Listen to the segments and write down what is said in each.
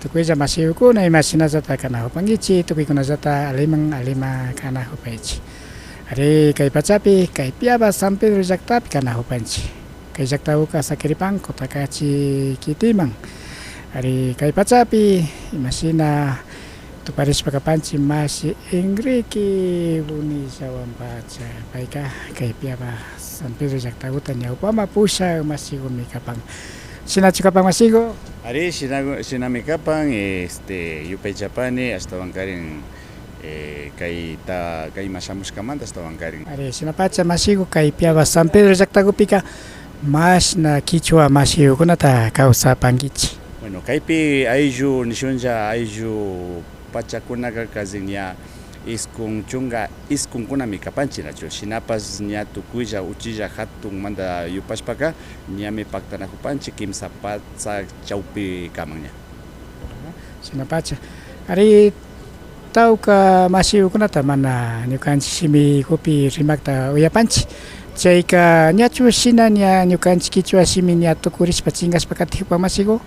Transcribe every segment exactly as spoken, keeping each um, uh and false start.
Tukuylla mashiyukuna, imashinallata kanakupankichik, tukuykunallata alliman alliman kanakupaychik. Ari, kay pachapi, kay Piaba San Pedro llaktapi kanakupanchik. Kay llaktakuka sakiripan Cotacachi kitiman. Ari, kay pachapi imashina tuparishpa kapanchik mashi Enrique Bonillawan pacha. Payka kay Piaba San Pedro llaktakuta ñawpaman pushak mashikumi kapan. Shinachu kapan mashiku? Ari, shina-, shinami kapan, este, yupaychapani, ashtawankarin, eh, kayta, kayman shamushkamanta ashtawankarin. Ari, shinapacha mashiku, kay Piaba San Pedro llaktakupika mashna kichwa mashiyukunata kawsapankichik. Bueno, kaypi ayllu, nishunlla, ayllu pachakunaka casi ña iskun chunka iskunkunami kapanchik, nachu. Shinapash ña tukuylla uchilla hatunmanta yupashpaka ñami paktanakupanchik kimsa patsak chawpikaman ña. Shinapacha. Ari, tawka mashiyukunata mana ñukanchik shimikupi rimakta uyapanchik. Chayka ñachu shina ña ñukanchik kichwa shimi ña tukurishpa chinkashpa katikupan mashiku?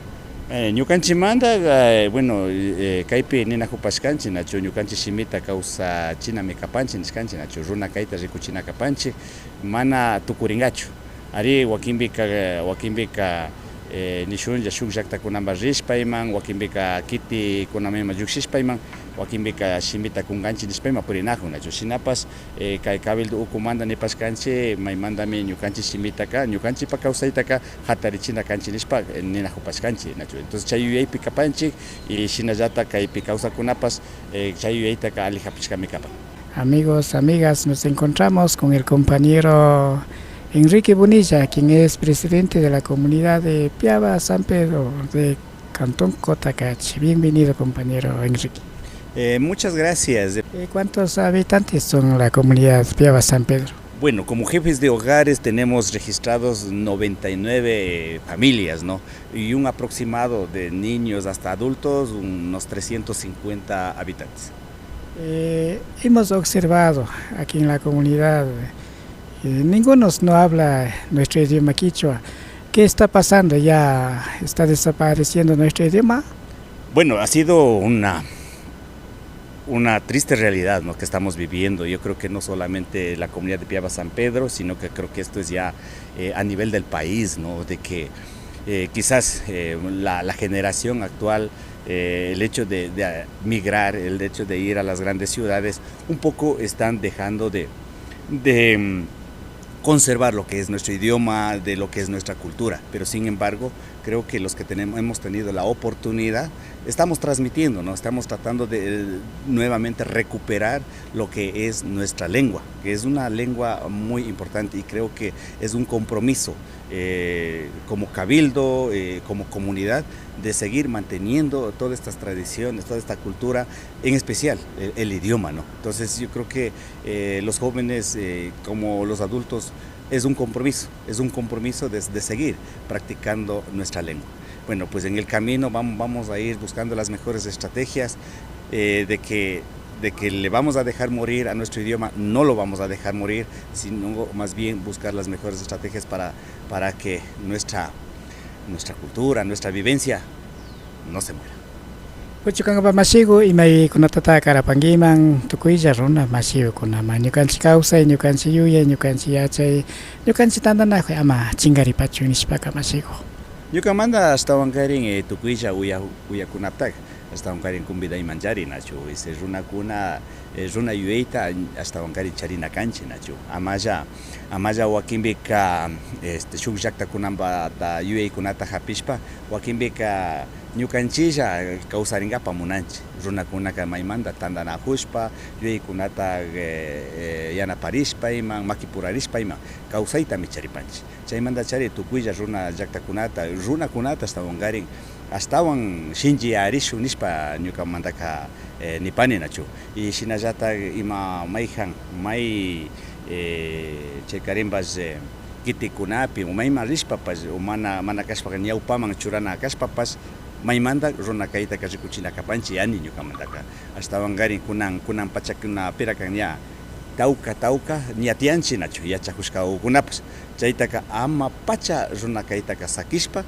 Eh, ñukanchikmanta, eh, bueno, eh, kaypi ninakupashkanchik, nachu, ñukanchik shimita kawsachinami kapanchik nishkanchik, nachu, runa kayta rikuchina kapanchik, mana tukurinkachu. Ari, wakinpika, wakinpika, eh, nishunlla shuk llaktakunaman rishpa iman, wakinpika kitikunaman ima llukshishpa iman, wakinpika shimita kunkanchik nishpa ima purinakun, nachu. Shinapash, eh, kay cabildo ukumanta nipashkanchik, maymantami ñukanchik shimitaka, ñukanchikpa kawsaytaka hatarichina kanchik nishpa, eh, ninakupashkanchik, nachu. Entonces chay yuyaypi kapanchik y shinallata kaypi kawsakkunapash, eh, chay yuyaytaka alli hapishkami kapan. Amigos, amigas, nos encontramos con el compañero Enrique Bonilla, quien es presidente de la comunidad de Piaba San Pedro de Cantón Cotacachi. Bienvenido, compañero Enrique. Eh, muchas gracias. Eh, ¿cuántos habitantes son la comunidad Piaba San Pedro? Bueno, como jefes de hogares tenemos registrados noventa y nueve familias, ¿no? Y un aproximado de niños hasta adultos, unos trescientos cincuenta habitantes. Eh, hemos observado aquí en la comunidad, eh, ninguno no habla nuestro idioma quichua. ¿Qué está pasando? ¿Ya está desapareciendo nuestro idioma? Bueno, ha sido una, una triste realidad, ¿no?, que estamos viviendo. Yo creo que no solamente la comunidad de Piaba San Pedro, sino que creo que esto es ya, eh, a nivel del país, ¿no? De que, eh, quizás, eh, la, la generación actual, eh, el hecho de, de, ah, migrar, el hecho de ir a las grandes ciudades, un poco están dejando de, de, mm, conservar lo que es nuestro idioma, de lo que es nuestra cultura. Pero sin embargo, creo que los que tenemos, hemos tenido la oportunidad, estamos transmitiendo, ¿no? Estamos tratando de, eh, nuevamente recuperar lo que es nuestra lengua, que es una lengua muy importante y creo que es un compromiso, eh, como cabildo, eh, como comunidad, de seguir manteniendo todas estas tradiciones, toda esta cultura, en especial el, el idioma, ¿no? Entonces yo creo que, eh, los jóvenes, eh, como los adultos, es un compromiso, es un compromiso de, de seguir practicando nuestra lengua. Bueno, pues en el camino vam-, vamos a ir buscando las mejores estrategias, eh, de que, de que le vamos a dejar morir a nuestro idioma, no lo vamos a dejar morir, sino más bien buscar las mejores estrategias para, para que nuestra, nuestra cultura, nuestra vivencia no se muera. Puchukankapak mashiku, imaykunatata karapankiman, tukuylla runa mashikukunaman, ñukanchik kawsay, ñukanchik yuyay, ñukanchik yachay, ñukanchik tantanakuy ama chinkaripachun nishpaka mashiku. Ñukamanta ashtawankarin, eh, tukuylla uya-, uyakunapak, ashtawankarin convidaymanchari, nachu, ese runakuna, eh, runa yuyayta ashtawankarin charina kanchik, nachu. Amalla, amalla wakinpika, este, shuk llaktakunamanta yuyaykunata hapishpa, wakinpika ñukanchilla kawsarinkapak munanchik. Runakunaka maymanta tantanakushpa, yuyaykunata, eh, eh, yanaparishpa ima, makipurarishpa ima, kawsaytami charipanchik. Chaymantachari tukuylla runa llaktakunata, runakunata ashtawankarin, ashtawan shinchiyarishun nishpa ñukamantaka, eh, nipani, nachu. Y shinallatak ima mayhan, may, eh, chaykarinpash, eh, kitikunapi o mayman rishpapash o mana, mana kashpaka ñawpaman churana kashpapash, maymanta runa kaytaka rikuchina kapanchik yani ñukamantaka. Ashtawankarin kunan, kunan pachakunapiraka ña tawka, tawka ña tiyanchik, nachu, yachakushkakunapash. Chaytaka ama pacha runa kaytaka sakishpa,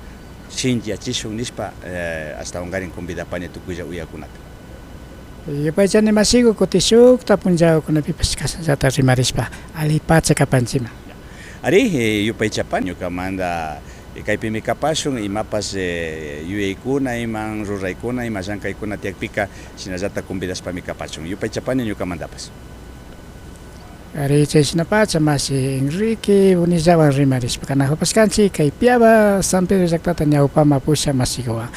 shinllachishun nishpa, eh, ashtawankarin convidapani tukuylla uyakunata. Yupaychani mashiku, kuti shukta punllakunapipash kashnallata rimarishpa allipacha kapanchima. Ari, eh, yupaychapani ñukamanta, eh, kaypimi kapashun, imapash, eh, yuyaykuna, iman ruraykuna, ima llankaykuna tiyakpika, shinallata convidashpami kapachun. Yupaychapani ñukamantapash. Ari, chayshinapacha mashi Enrique Bonillawan rimarishpa kanajupashkanchik kay Piaba San Pedro llaktata ñawpama pusha mashikuwan.